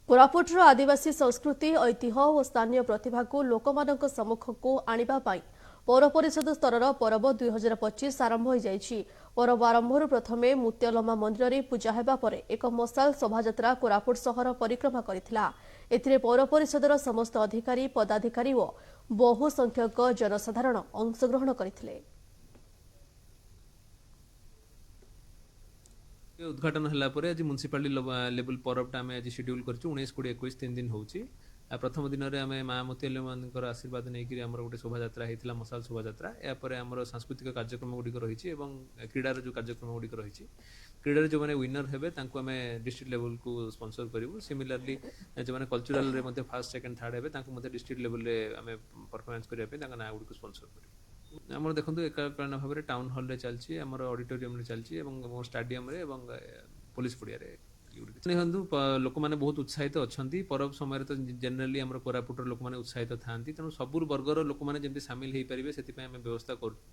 କୋରାପୁଟର ଆଦିବାସୀ ସଂସ୍କୃତି, ଐତିହ୍ୟ ଓ ସ୍ଥାନୀୟ ପ୍ରତିଭାକୁ ଲୋକମାନଙ୍କ ସମ୍ମୁଖକୁ ଆଣିବା ପାଇଁ ପୌର ପରିଷଦ ସ୍ତରର ପରବ 2025 ଆରମ୍ଭ ହୋଇଯାଇଛି। ପରବ ଆରମ୍ଭରୁ ପ୍ରଥମେ ମୁତ୍ୟଲମା ମନ୍ଦିରରେ ପୂଜା ହେବା ପରେ ଏକ ମଶାଲ ଶୋଭାଯାତ୍ରା କୋରାପୁଟ ସହର ପରିକ୍ରମା କରିଥିଲା। ଏଥିରେ ପୌର ପରିଷଦର ସମସ୍ତ ଅଧିକାରୀ, ପଦାଧିକାରୀ ଓ ବହୁ ସଂଖ୍ୟକ ଜନସାଧାରଣ ଅଂଶଗ୍ରହଣ କରିଥିଲେ। ଉଦ୍ଘାଟନ ହେଲା ପରେ ଆଜି ମ୍ୟୁନିସିପାଲିଟି ଲେବୁଲ ପରବଟା ଆମେ ଆଜି ସିଡ୍ୟୁଲ୍ କରିଛୁ। 19, 20, 21, 3 ଦିନ ହେଉଛି। ଆଉ ପ୍ରଥମ ଦିନରେ ଆମେ ମା ମୁତ୍ୟାଲମାନଙ୍କର ଆଶୀର୍ବାଦ ନେଇକରି ଆମର ଗୋଟେ ଶୋଭାଯାତ୍ରା ହେଇଥିଲା, ମଶାଲ ଶୋଭାଯାତ୍ରା। ଏହାପରେ ଆମର ସାଂସ୍କୃତିକ କାର୍ଯ୍ୟକ୍ରମ ଗୁଡ଼ିକ ରହିଛି ଏବଂ କ୍ରୀଡ଼ାର ଯେଉଁ କାର୍ଯ୍ୟକ୍ରମ ଗୁଡ଼ିକ ରହିଛି, କ୍ରୀଡ଼ାରେ ଯେଉଁମାନେ ୱିନର ହେବେ ତାଙ୍କୁ ଆମେ ଡିଷ୍ଟ୍ରିକ୍ଟ ଲେବୁଲକୁ ସ୍ପନ୍ସର କରିବୁ। ସିମିଲାରଲି ଯେଉଁମାନେ କଲଚରାଲରେ ମଧ୍ୟ ଫାର୍ଷ୍ଟ, ସେକେଣ୍ଡ, ଥାର୍ଡ ହେବେ, ତାଙ୍କୁ ମଧ୍ୟ ଡିଷ୍ଟ୍ରିକ୍ଟ ଲେବୁଲରେ ଆମେ ପରଫର୍ମାନ୍ସ କରିବା ପାଇଁ ତାଙ୍କ ନାଁ ଗୁଡ଼ିକୁ ସ୍ପନ୍ସର କରିବୁ। ଆମର ଦେଖନ୍ତୁ, ଏକକାଳୀନ ଭାବରେ ଟାଉନ ହଲରେ ଚାଲିଛି, ଆମର ଅଡିଟୋରିୟମରେ ଚାଲିଛି ଏବଂ ମୋ ଷ୍ଟାଡିୟମରେ ଏବଂ ପୋଲିସ ପଡ଼ିଆରେ। ଦେଖନ୍ତୁ, ଲୋକମାନେ ବହୁତ ଉତ୍ସାହିତ ଅଛନ୍ତି। ପରବ ସମୟରେ ତ ଜେନେରାଲି ଆମର କୋରାପୁଟର ଲୋକମାନେ ଉତ୍ସାହିତ ଥାଆନ୍ତି। ତେଣୁ ସବୁ ବର୍ଗର ଲୋକମାନେ ଯେମିତି ସାମିଲ ହେଇପାରିବେ, ସେଥିପାଇଁ ଆମେ ବ୍ୟବସ୍ଥା କରୁଛୁ।